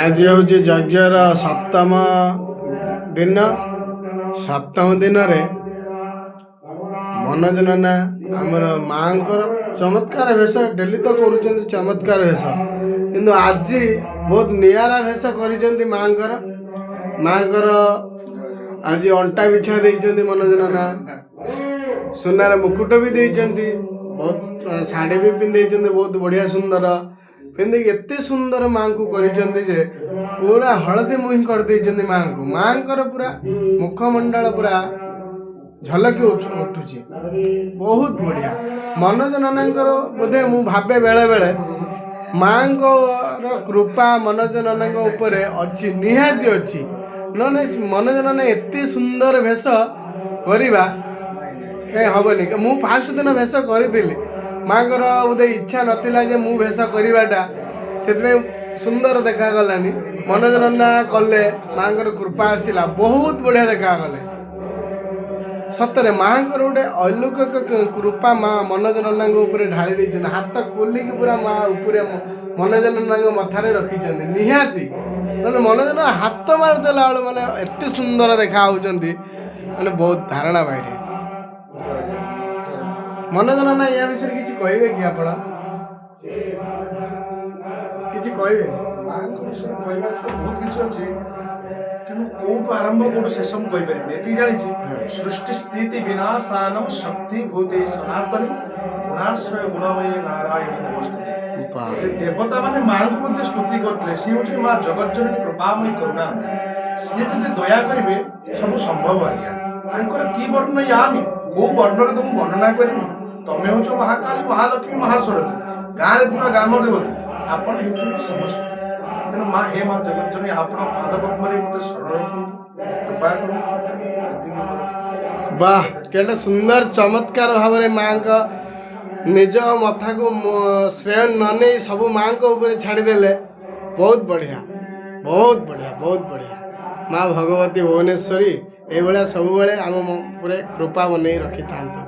ଆଜି ହେଉଛି ଯଜ୍ଞର ସପ୍ତମ ଦିନ। ସପ୍ତମ ଦିନରେ ମନୋଜ ନନା ଆମର ମାଆଙ୍କର ଚମତ୍କାର ବେଶ, ଡେଲି ତ କରୁଛନ୍ତି ଚମତ୍କାର ବେଶ, କିନ୍ତୁ ଆଜି ବହୁତ ନିଆରା ବେଶ କରିଛନ୍ତି ମାଆଙ୍କର। ମାଆଙ୍କର ଆଜି ଅଣ୍ଟା ବିଛା ଦେଇଛନ୍ତି ମନୋଜ ନନା, ସୁନାର ମୁକୁଟ ବି ଦେଇଛନ୍ତି, ବହୁତ ଶାଢ଼ୀ ବି ପିନ୍ଧେଇଛନ୍ତି, ବହୁତ ବଢ଼ିଆ ସୁନ୍ଦର ପିନ୍ଧିକି ଏତେ ସୁନ୍ଦର ମାଆଙ୍କୁ କରିଛନ୍ତି ଯେ ପୁରା ହଳଦୀ ମୁହିଁ କରିଦେଇଛନ୍ତି ମାଆଙ୍କୁ। ମାଆଙ୍କର ପୁରା ମୁଖମଣ୍ଡଳ ପୁରା ଝଲକି ଉଠୁଛି, ବହୁତ ବଢ଼ିଆ। ମନୋଜ ନନାଙ୍କର ବୋଧେ ମୁଁ ଭାବେ ବେଳେବେଳେ ମାଆଙ୍କର କୃପା ମନୋଜ ନନାଙ୍କ ଉପରେ ଅଛି, ନିହାତି ଅଛି। ନହେଲେ ମନୋଜ ନନା ଏତେ ସୁନ୍ଦର ବେଶ କରିବା କାହିଁ ହବନି। ମୁଁ ଫାଷ୍ଟ ଦିନ ବେଶ କରିଥିଲି, ମାଆଙ୍କର ବୋଧେ ଇଚ୍ଛା ନଥିଲା ଯେ ମୁଁ ବେଶ କରିବାଟା, ସେଥିପାଇଁ ସୁନ୍ଦର ଦେଖାଗଲାନି। ମନୋଜ ନନା କଲେ, ମାଆଙ୍କର କୃପା ଆସିଲା, ବହୁତ ବଢ଼ିଆ ଦେଖାଗଲେ। ସତରେ ମାଆଙ୍କର ଗୋଟେ ଅଲୌକିକ କୃପା ମା ମନୋଜ ନନାଙ୍କ ଉପରେ ଢାଳି ଦେଇଛନ୍ତି। ହାତ ଖୋଲିକି ପୁରା ମା ଉପରେ ମନୋଜ ନନାଙ୍କ ମଥାରେ ରଖିଛନ୍ତି ନିହାତି। ମାନେ ମନୋଜ ନନା ହାତ ମାରିଦେଲା ବେଳୁ ମାନେ ଏତେ ସୁନ୍ଦର ଦେଖା ହେଉଛନ୍ତି, ମାନେ ବହୁତ ଧାରଣା ବାହିରେ। ମନୋଜ ନନା, ୟା ବିଷୟରେ କିଛି କହିବେ କି ଆପଣ? କିଛି କହିବେ? ମାଙ୍କ ବିଷୟରେ କହିବାକୁ ତ ବହୁତ କିଛି ଅଛି, କିନ୍ତୁ କୋଉଠୁ ଆରମ୍ଭ କୋଉଠୁ ଶେଷ ମୁଁ କହିପାରିବିନି। ଏତିକି ଜାଣିଛି, ସୃଷ୍ଟି ସ୍ଥିତି ବିନାଶାନମ ଶକ୍ତି ଭୂତେ ସନାତନୀ ଗୁଣାଶ୍ରୟ ଗୁଣମୟୀ ନାରାୟଣୀ ନମସ୍ତୁତେ। ଯେ ଦେବତା ମାନେ ମାଙ୍କୁ ମଧ୍ୟ ସ୍ତୁତି କରୁଥିଲେ, ସିଏ ହଉଛନ୍ତି ମା ଜଗତଜନନୀ କୃପାମୟୀ କରୁଣାମୟୀ। ସିଏ ଯଦି ଦୟା କରିବେ ସବୁ ସମ୍ଭବ ଆଜ୍ଞା। ତାଙ୍କର କି ବର୍ଣ୍ଣ ୟାମି, କୋଉ ବର୍ଣ୍ଣରେ ତ ମୁଁ ବର୍ଣ୍ଣନା କରିବି? ତମେ ହଉଛ ମହାକାଳୀ, ମହାଲକ୍ଷ୍ମୀ, ମହାସରସ୍ୱତୀ, ଗାଁରେ ଥିବା ଗ୍ରାମ ଦେବତୀ, ଆପଣ ହେଉଛନ୍ତି ସମସ୍ତେ। ତେଣୁ ମା, ହେ ମା ଜଗତଜନନୀ, ଆପଣ ପାଦ ପଦ୍ମରେ ମୋତେ ଶରଣ ରଖନ୍ତୁ, କୃପା କରନ୍ତୁ, ଏତିକି ମୋର। ବାহ, କେତେ ସୁନ୍ଦର ଚମତ୍କାର ଭାବରେ ମାଙ୍କ ନିଜ ମଥାକୁ ଶ୍ରେୟ ନ ନେଇ ସବୁ ମାଙ୍କ ଉପରେ ଛାଡ଼ିଦେଲେ। ବହୁତ ବଢ଼ିଆ, ବହୁତ ବଢ଼ିଆ, ବହୁତ ବଢ଼ିଆ। ମା ଭଗବତୀ ଭୁବନେଶ୍ୱରୀ ଏଇଭଳିଆ ସବୁବେଳେ ଆମ ଉପରେ କୃପା ବନେଇ ରଖିଥାନ୍ତୁ।